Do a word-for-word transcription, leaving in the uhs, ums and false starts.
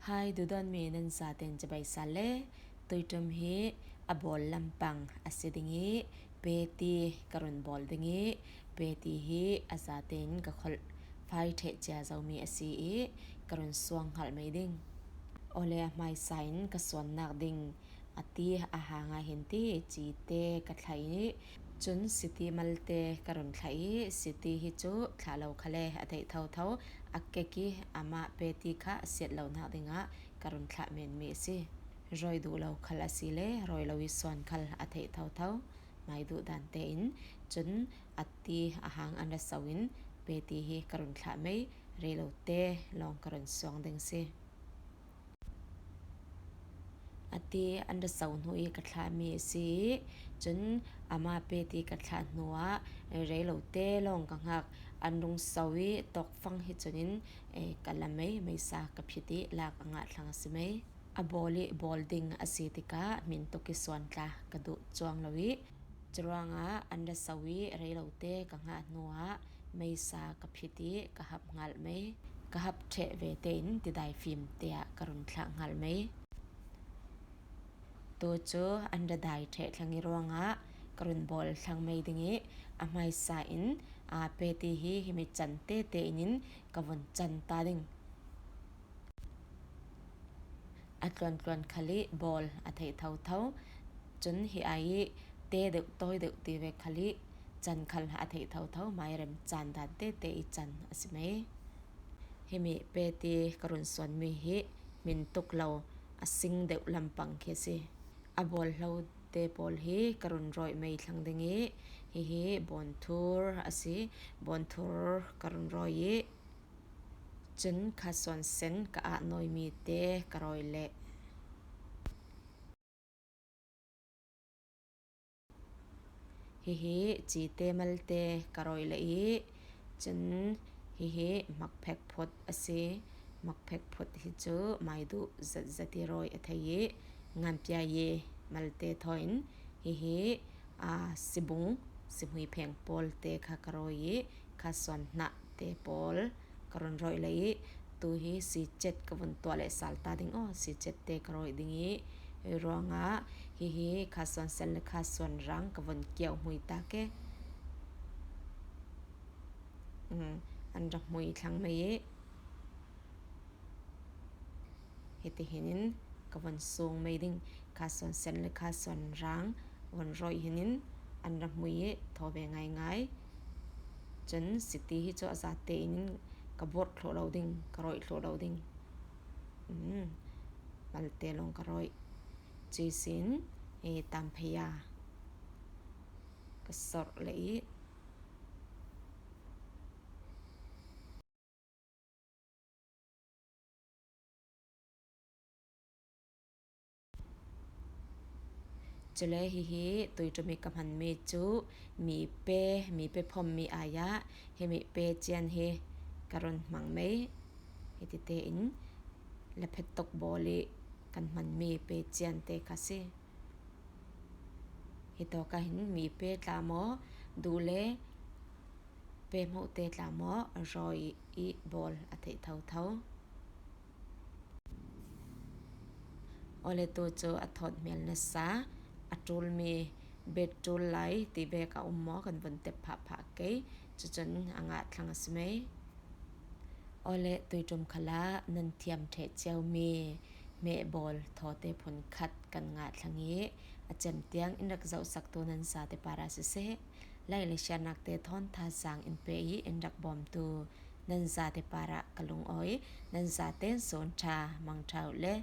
Hai, duhdawtmi nan zaten cibai sa le. Tuiṭum hi a bawl lampang a si ding ih, peti ka run bawl ding ih, peti hi a zaten ka kholh fai ṭheh cia zomi a si ih, ka run suang hngalh mei ding. Awle a hmaisa in ka suan nak ding a ti a hang ah hin ti cite ka thlah ih, cun siti malte ka run thlah ih, siti hi cu thlah lo khal le a theih thotho, a kek ih amah peti kha a siat lo nak dingah ka run thlah menmi a si. Rawi duh lo khal a si le rawi lo ih suan khal a theih thotho, hmai duh dan tein, cun a ti a hang an ra so in peti hi ka run thlah mei, rei lote lawng ka run suang ding si. A ti an ra so hnu ih ka thlahmi a si ih, cun amah peti ka thlah hnuah rei lote lawng ka hngak, an rung so ih tawkfang hi cun in, eh, ka la mei, meisa ka phit ih lak a ngah thlang a si mei. A bawl ih bawl ding a si tikah hmin tuk ih suan tla ka duh cuang lo ih, curuangah an ra so ih rei lote ka hngah hnuah meisa ka phit ih ka hap hngalh mei. Ka hap ṭheh ve tein tidai fim te ah ka run thlah hngalh mei. Tu cu an ra dai ṭheh thlang ih ruangah ka run bawl thlang mei ding ih, a hmaisa in, aa, peti hi himi can tete in, in ka vun can ta ding. A tluantluan khal ih bawl a theih thotho. Cun hi ai ih te deuh tawi deuh ti ve khal ih can khal a theih thotho, hmairem caan dan tete ih can a si mei. Himi peti ka run suanmi hi hmin tuk lo a sing deuh lampang khi a si. A bawl hlo te pawl hi ka run rawih mei thlang ding ih, hihi bawnthur a si. Bawnthur ka run rawih ih, cun kha suan sen ka ah nawimi te ka rawih leh. Hihi cite malte ka rawih leh ih, cun hihi hmakphek phut a si. Hmakphek phut hi cu hmai duh zetzet ih rawih a thei ih, nganpiai malte thaw in hihi, aa, sibung, sihmui pheng pawl te kha ka rawih ih, kha suan hnah te pawl ka run rawih leh ih, tu hi sicet ka vun tuah leh sal ta ding aw, sicet te ka rawih ding ih, hi ruangah hihi kha suan sen le kha suan rang ka vun kiau hmui ta ke. Um, an ra hmui thlang mei ih, hitihin in ka vun sung mei ding. Kha suan sen le kha suan rang vun rawih hin in an ra hmui ih thaw ve ngaingai. Cun siti hi cu a zate in in ka burh thluh lo ding, ka rawih thluh lo ding. Um, malte lawng ka rawih. Cuih sin, eh, tamphaya ka sorh leh ih, cule hihi tuiṭum ih ka hmanmi cu mi pe, mi pe phommi ai ah himi pe cian hi ka run hmang mei. Hiti tein laphet tuk bawl ih kan hmanmi pe cian te kha si. Hitawk ah hin mi pe tla maw, duh le pe hmuh te tla maw, rawi ih bawl a theih thotho. Awle tu cu a thawt hmel nasa, a ṭulmi bet ṭul lai ti vek a um maw, kan vun tep phahphah kei, cucun a ngah thlang a si mei. Awle tuiṭum khalah nan thiam ṭheh ciomi hmehbawl thawte phun khat kan ngah thlang ih, a cem tiang in rak zohsaktu nan zate parah siseh, like le share nak te thawn thazaang in pe ih in rak bawmtu nan zate parah ka lungawi. Nan zate in sun ṭha, mang ṭha uh le.